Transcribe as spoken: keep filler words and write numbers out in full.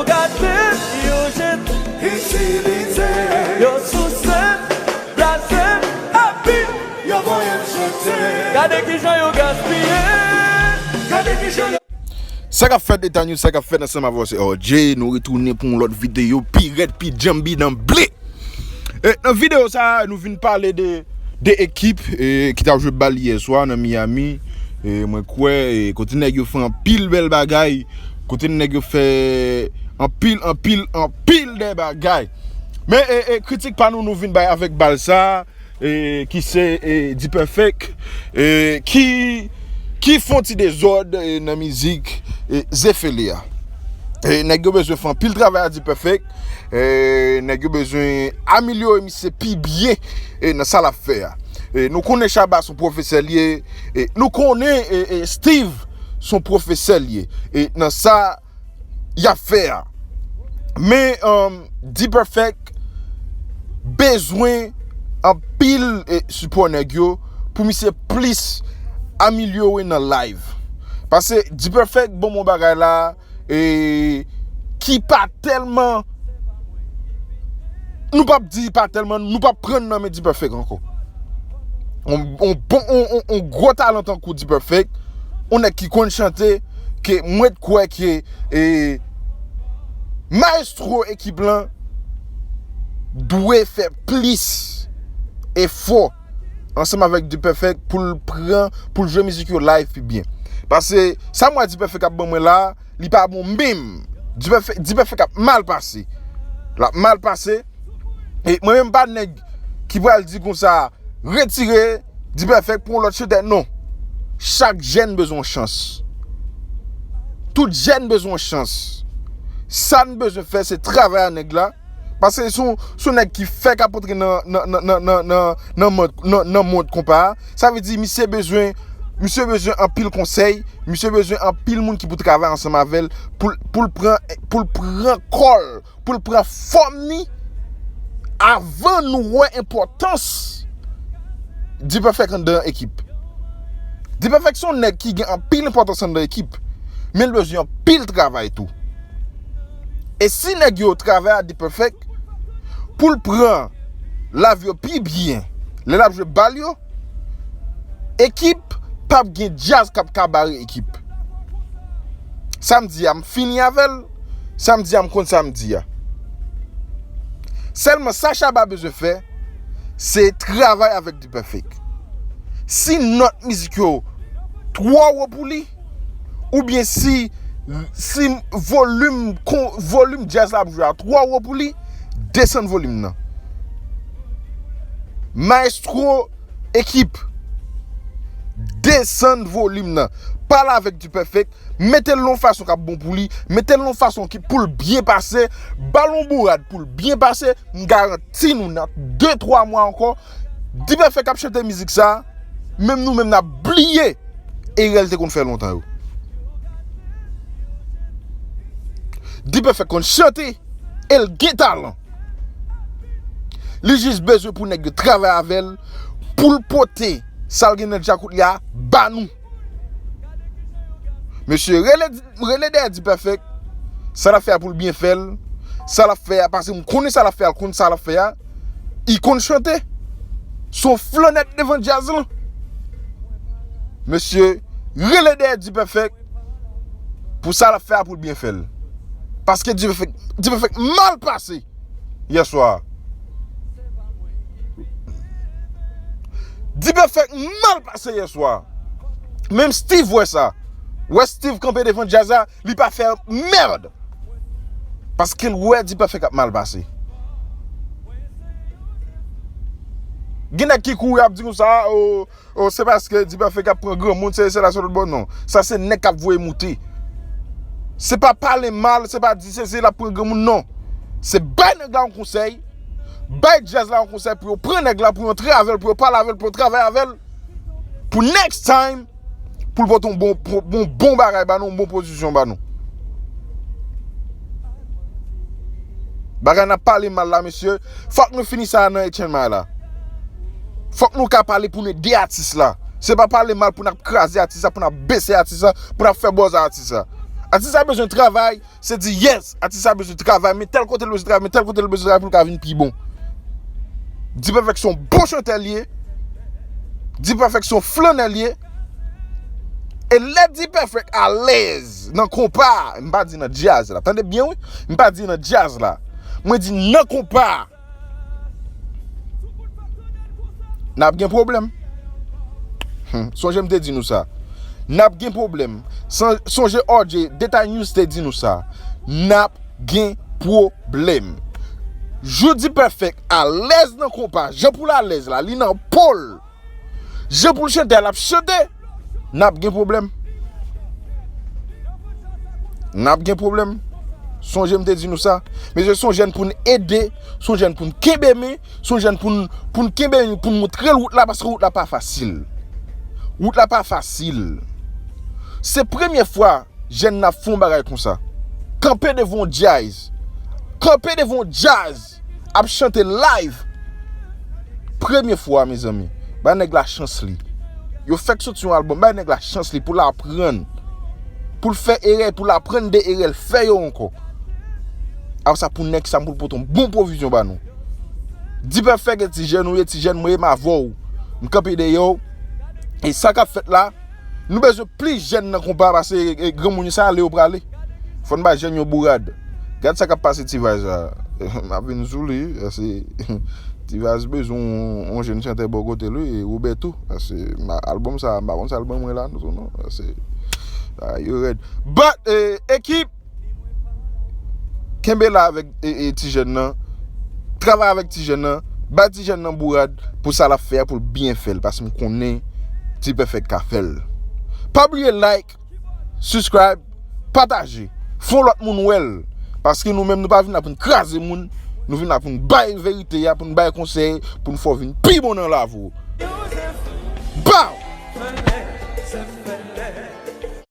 Gade yo jete, itilize, yo souse, blaze, epi yo voye m jete. Gade kijan yo gaspiye. Gade kijan yo Sa k ap fèt, Etanyou, sa k ap fèt ansanm avè w, se R J. Nou retounen pou yon lòt videyo pi rèd, pi djanm, pi nan ble. E, nan videyo sa a, nou vin pale de, de ekip, e, ki t ap jwe bal yè swa nan Miami. E, mwen kwè, e, kote nèg yo fè anpil bèl bagay, kote nèg yo fè anpil, anpil, anpil de bagay. Men, e, e, kritik pa nou, nou vin bay avèk bal sa a, e, ki se, e, D-Perfect, e, ki, ki fè yon ti dezòd, e, nan mizik, e, Zefele a. E, nèg yo bezwen fè anpil travay a D-Perfect, e, nèg yo bezwen amelyore misye pi byen, e, nan sa l ap fè a. E, nou konnen Shabba se yon pwofesè l ye, e, nou konnen, e, e, Steve se yon pwofesè l ye, e, nan sa y ap fè a. Men, um, D-Perfect bezwen anpil, e, sipò nèg yo pou misye plis amelyore nan live. Paske D-Perfect ban m yon bagay la, e, ki pa tèlman, nou p ap di pa tèlman, nou p ap pran nan men D-Perfect ankò. On, on bon, on, on, on gwo talan tankou D-Perfect, on nèg ki konn chante, ke mwen t kwè ke, e, mayestwo ekip lan dwe fè plis efò ansanm avèk D-Perfect pou l pran, pou l jwe mizik yo live pi byen. Paske sa m wè D-Perfect ap ban mwen la, li pa bon menm. D-Perfect, D-Perfect ap mal pase. L ap mal pase. E mwen menm pa nèg ki pral di konsa, retire D-Perfect pou yon lòt chantè. Non. Chak jèn bezwen yon chans. Tout jèn bezwen yon chans. Sa n bezwen fè, se travay a nèg la. Paske se yon, se yon nèg ki fèk ap antre nan, nan, nan, nan, nan, nan, nan mond, nan, nan mond konpa a. Sa vle di, misye bezwen, misye bezwen anpil konsèy, misye bezwen anpil moun ki pou travay ansanm avè l, pou, pou l pran, pou l pran kò l, pou l pran fòm li, avan nou wè enpòtans D-Perfect anndan ekip. D-Perfect se yon nèg ki gen anpil enpòtans anndan ekip, men l bezwen anpil travay tou. E si nèg yo travay a D-Perfect pou l pran live yo pi byen lè l ap jwe bal yo, ekip p ap gen djaz k ap ka bare ekip. Sa m di a, m fini avè l. Sa m di a, m konn sa m di a. Sèlman sa Shabba bezwen fè, se travay avèk D-Perfect. Si nòt mizik yo twò wo pou li, oubyen si, si volim kon, volim djaz la ap jwe a twò wo pou li, desann volim nan. Mayestwo, ekip, desann volim nan. Pale avèk D-Perfect, mete l nan yon fason k ap bon pou li, mete l nan yon fason ki, pou l byen pase, ba l yon bourad pou l byen pase, m garanti nou nan de, twa mwa ankò, D-Perfect k ap chante mizik sa, menm nou menm n ap bliye erè l te konn fè lontan yo. D-Perfect konn chante, e l gen talan. Li jis bezwen pou nèg yo travay avè l, pou l pote sa l gen nan djakout li a ba nou. Mesye, rele, rele dèyè D-Perfect, sa l ap fè a pou l byen fè l, sa l ap fè a, paske m konnen sa l ap fè a, l konn sa l ap fè a, li konn chante. Se yon flannè devan djaz lan. Mesye, rele dèyè D-Perfect pou sa l ap fè a pou l byen fè l. Paske D-Perfect, D-Perfect mal pase yè swa. D-Perfect mal pase yè swa. Menm Steve wè sa. Wè Steve kanpe devan djaz la, li pa fè mèd. Paske l wè D-Perfect ap mal pase. Gen nèg ki kouri ap di konsa, o, o, se paske D-Perfect ap pran granmoun, se, se la, se lòt bò, non. Sa se nèg k ap voye moute. Se pa pale mal, se pa di se, se l ap pran granmoun, non. Se bay nèg la yon konsèy, bay djaz la yon konsèy pou yo pran nèg la, pou yo antre avè l, pou yo pale avè l, pou yo travay avè l. Pou next time, pou l pote yon bon, bon, bon bagay ba nou, yon bon pozisyon ba nou. Bagay n ap pale mal la, mesye, fòk nou fini sa nan H N M la. Fòk nou ka pale pou n ede atis la. Se pa pale mal pou n ap kraze atis la, pou n ap bese atis la, pou n ap fè bòz a atis la. Atis sa bezwen travay, se di yes, atis sa bezwen travay, men tèl kote l bezwen travay, men tèl kote l bezwen travay pou l ka vin pi bon. D-Perfect se yon bon chantè l ye. D-Perfect se yon flannè l ye. E lè D-Perfect alèz nan konpa, m pa di nan djaz la. Tande byen wi, m pa di nan djaz la. Mwen di nan konpa. N ap gen pwoblèm. Hmm, sonje m te di nou sa. N ap gen pwoblèm. San- Sonje R J, Detay News te di nou sa. N ap gen pwoblèm. Jou D-Perfect alèz nan konpa, jan pou l alèz la, li nan po l. Jan pou l chante a, l ap chante. N ap gen pwoblèm. N ap gen pwoblèm. Sonje m te di nou sa. Mesye, se yon jèn pou n ede, se yon jèn pou n kenbe men, se yon jèn pou n, pou n kenbe men, pou n montre l wout la, paske wout la pa fasil. Wout la pa fasil. Se premye fwa jèn nan ap fè yon bagay konsa. Kanpe devan yon djaz. Kanpe devan yon djaz. Ap chante live. Premye fwa, mezanmi. Bay nèg la chans li. Yo fèk soti yon albòm. Bay nèg la chans li pou l aprann. Pou l fè erè, pou l aprann de erè l fè yo ankò. Apre sa, pou nèg sa, pou l pote yon bon pwovizyon ba nou. D-Perfect, ti jèn ou ye, ti jèn mwen ye, m avè w. M kanpe dèyè w. E sa k ap fèt la, nou bezwen plis jèn nan konpa, paske, e, granmoun yo sa ale yo prale. Fò n ba jèn yo bourad. Gad sa k ap pase T-Vice la. M ap vin sou li, paske T-Vice bezwen yon, yon jèn chantè bò kote l wi, e Roberto, paske ma- albòm sa, m pa konn sa l ban mwen la, non, non, paske, a, yo rèd. But, e, ekip, kenbe la avèk, e, e, ti jèn nan. Travay avèk ti jèn nan. Bay ti jèn nan bourad pou sa l ap fè a, pou l byen fè l, paske m konnen D-Perfect ka fè l. Pa bliye like, subscribe, pataje. Fè yon lòt moun wè l. Paske nou menm, nou pa vin la pou n kraze moun. Nou vin la pou n bay verite a, pou n bay konsèy, pou n fè w vin pi bon nan lavi w. Baw!